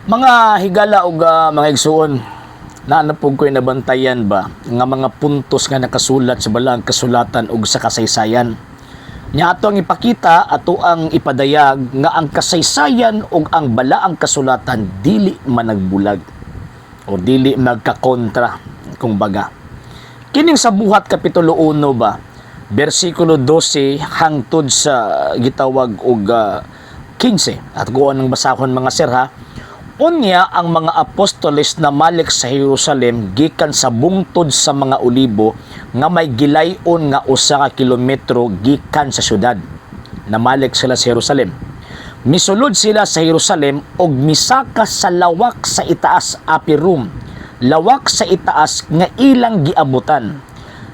Mga higala ug mga igsuon, naa na pud ko'y nabantayan ba nga mga puntos nga nakasulat sa balaang kasulatan ug sa kasaysayan. Nya ato ang ipakita, ato ang ipadayag nga ang kasaysayan ug ang balaang kasulatan dili managbulag o dili magkakontra kung baga. Kining sa Buhat Kapitulo 1 ba, versikulo 12 hangtod sa gitawag og 15. At kuha ng basahon, mga sir, ha. Unya ang mga apostoles namalik sa Jerusalem gikan sa bungtod sa mga Olibo nga may gilayon nga 1 ka kilometro gikan sa syudad. Namalik sila sa Jerusalem. Misulod sila sa Jerusalem og misaka sa lawak sa itaas, upper room. Lawak sa itaas nga ilang giabutan.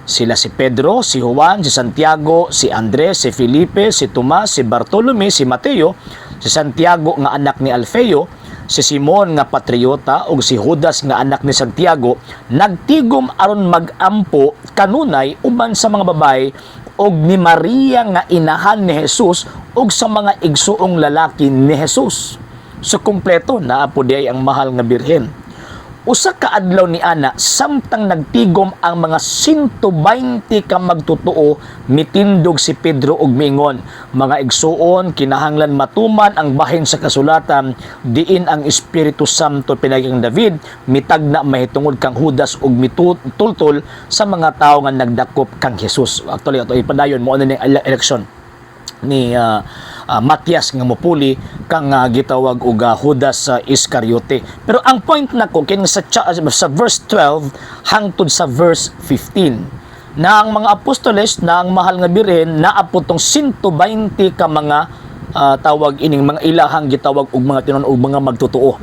Sila si Pedro, si Juan, si Santiago, si Andres, si Felipe, si Tomas, si Bartolome, si Mateo, si Santiago nga anak ni Alfeo, si Simon nga patriota ug si Judas nga anak ni Santiago. Nagtigom aron magampo kanunay uban sa mga babae ug ni Maria nga inahan ni Jesus ug sa mga igsuong lalaki ni Jesus. So kumpleto naa po diay ang mahal nga Birhen. Usa ka adlaw ni ana, samtang nagtigom ang mga 120 ka magtotoo, mitindog si Pedro ug miingon, "Mga igsuon, kinahanglan matuman ang bahin sa kasulatan diin ang Espiritu Santo pinaagi kang David mitagna mahitungod kang Judas ug mitultol sa mga tawo nga nagdakop kang Jesus." Actually, ato ipadayon mo ano ni election ni Matias nga mupuli kang gitawag og Judas sa Iscariote. Pero ang point nako kini sa verse 12 hangtod sa verse 15 na ang mga apostoles na ang mahal nga Birhen naa po tong 120 ka mga tawag ining mga ilahang gitawag og mga tinon og mga magtotoo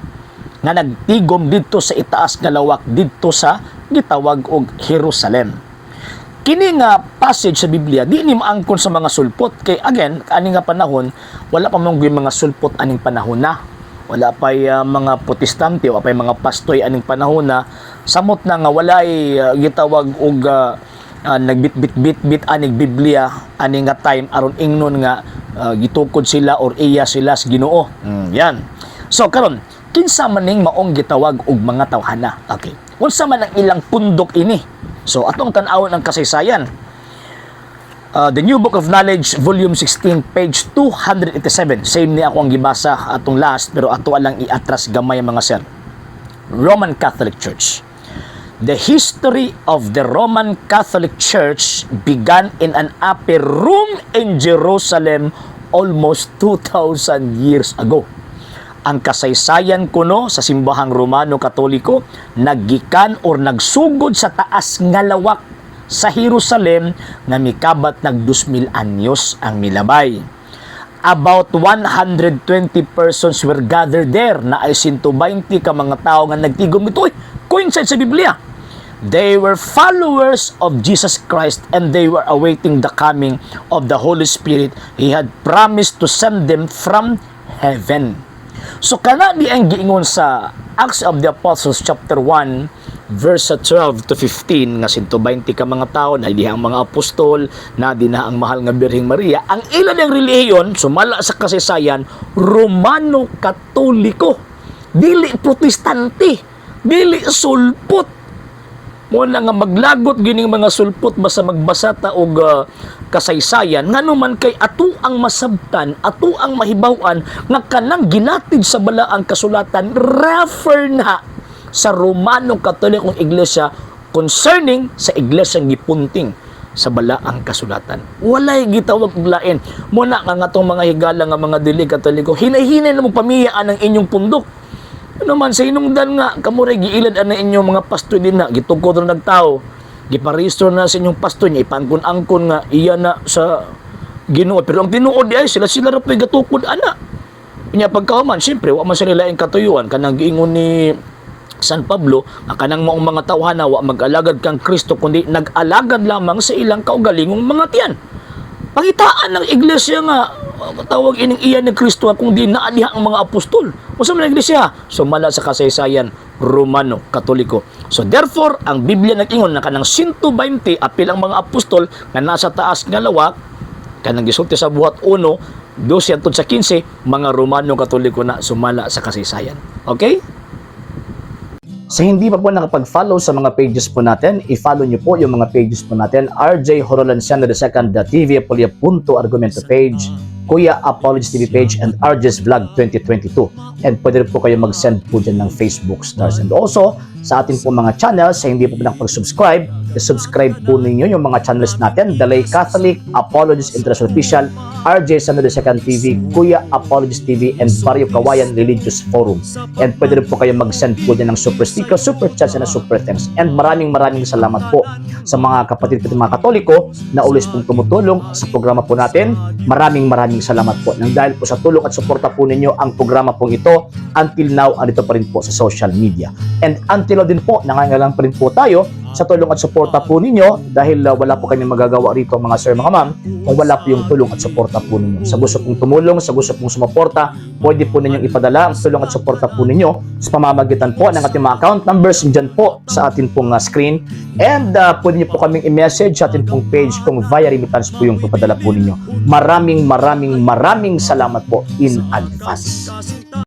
nga nagtigom didto sa itaas nga lawak didto sa gitawag og Jerusalem. Kini nga passage sa Biblia di ni maangkon sa mga sulpot kay again, ani nga panahon wala pa man mga sulpot aning panahon na. Wala pa mga Protestante, wala pa mga pastoy aning panahon na. Samot na nga walay gitawag og nagbit-bit-bit-bit aning Biblia ani nga time aron ingnon nga gitukod sila or iya sila sa Ginoo. Yan. So karon, kinsa man ning maong gitawag og mga tawhana? Okay. Unsa man ang ilang pundok ini? So atong tan-awon ang kasaysayan. The New Book of Knowledge, Volume 16, page 287. Same ni ako ang gibasa atong last, pero ato lang iatras gamay, mga sir. Roman Catholic Church. The history of the Roman Catholic Church began in an upper room in Jerusalem almost 2,000 years ago. Ang kasaysayan kuno sa simbahang Romano Katoliko naggikan or nagsugod sa taas nga lawak sa Jerusalem nga mikabat nag 2,000 anyos ang milabay. About 120 persons were gathered there, na ay 120 ka mga tao nga nagtigom ito. Uy, coincide sa Biblia. They were followers of Jesus Christ and they were awaiting the coming of the Holy Spirit He had promised to send them from heaven. So kana di ang giingon sa Acts of the Apostles chapter 1 verse 12 to 15 nga 120 ka mga tao na diha ang mga apostol na di na ang mahal nga Birheng Maria. Ang ilan ng relihiyon sumala sa kasaysayan, Romano Katoliko, dili Protestante, dili sulpot. Mo na nga maglagot gining mga sulpot basta magbasa ta og kasaysayan, ngano man kay ato ang masabtan, ato ang mahibaw-an nga kanang gilatid sa balaang kasulatan refer na sa Romano Katolikong Iglesia concerning sa iglesyang gipunting sa balaang kasulatan. Walay gitawag og lain. Mo na nga ngatong mga higala nga mga dili Katoliko, hinay-hinay na mo pamiyaan ang inyong pundok. Ano man sa hinungdan nga kamo ray giilad ana inyong mga pastor din na gitukod ra nagtao. Giparehistro na sa inyong pastor niya, ipangkon-angkon nga iya na sa Ginoo, pero ang tinuod di ay sila sila ra pa'y gatukod ana. Nya pagkahuman, siyempre wa man sila laing katuyuan kanang giingon ni San Pablo nga kanang maong mga tawhana wa mag-alagad kang Kristo kundi nag-alagad lamang sa ilang kaugalingong mga tiyan. Pangitaan ng iglesia nga tawag ining iya ni Kristo kung di naa diha ang mga apostol. Unsa man ang iglesia? Sumala sa kasaysayan, Romano Katoliko. So therefore, ang Biblia nag-ingon na kanang 120 apil ang mga apostol nga nasa taas nga lawak kanang gisulti sa Buhat 1 12 hangtod sa 15, mga Romano Katoliko na sumala sa kasaysayan. Okay? Sa hindi pa po nakapag-follow sa mga pages po natin, i-follow nyo po yung mga pages po natin. RJ Horolanciano II, the TV Apolia Punto Argumento page, Kuya Apologies TV page, and RJ's Vlog 2022. And pwede rin po kayo mag-send po dyan ng Facebook stars. And also, sa atin po mga channels, sa hindi po nakapag-subscribe, i-subscribe po ninyo yung mga channels natin: The Lay Catholic, Apologies International Official, RJ Sano II TV, Kuya Apologies TV, and Barrio Kawayan Religious Forum. And pwede rin po kayo mag-send po dyan ng super sticker, super chats, and super thanks. And maraming maraming salamat po sa mga kapatid ko, mga Katoliko na always pong tumutulong sa programa po natin. Maraming maraming salamat po. Nang dahil po sa tulong at suporta po ninyo, ang programa pong ito until now andito pa rin po sa social media. And until now din po, nangangailangan pa rin po tayo sa tulong at suporta po ninyo dahil wala po kami magagawa rito, mga sir, mga ma'am, kung wala po yung tulong at suporta po ninyo. Sa gusto pong tumulong, sa gusto pong sumuporta, pwede po ninyong ipadala ang tulong at suporta po ninyo sa pamamagitan po ng ating mga account numbers dyan po sa atin pong screen. And pwede niyo po kaming i-message sa atin pong page kung via remittance po yung papadala po ninyo. Maraming maraming maraming salamat po in advance.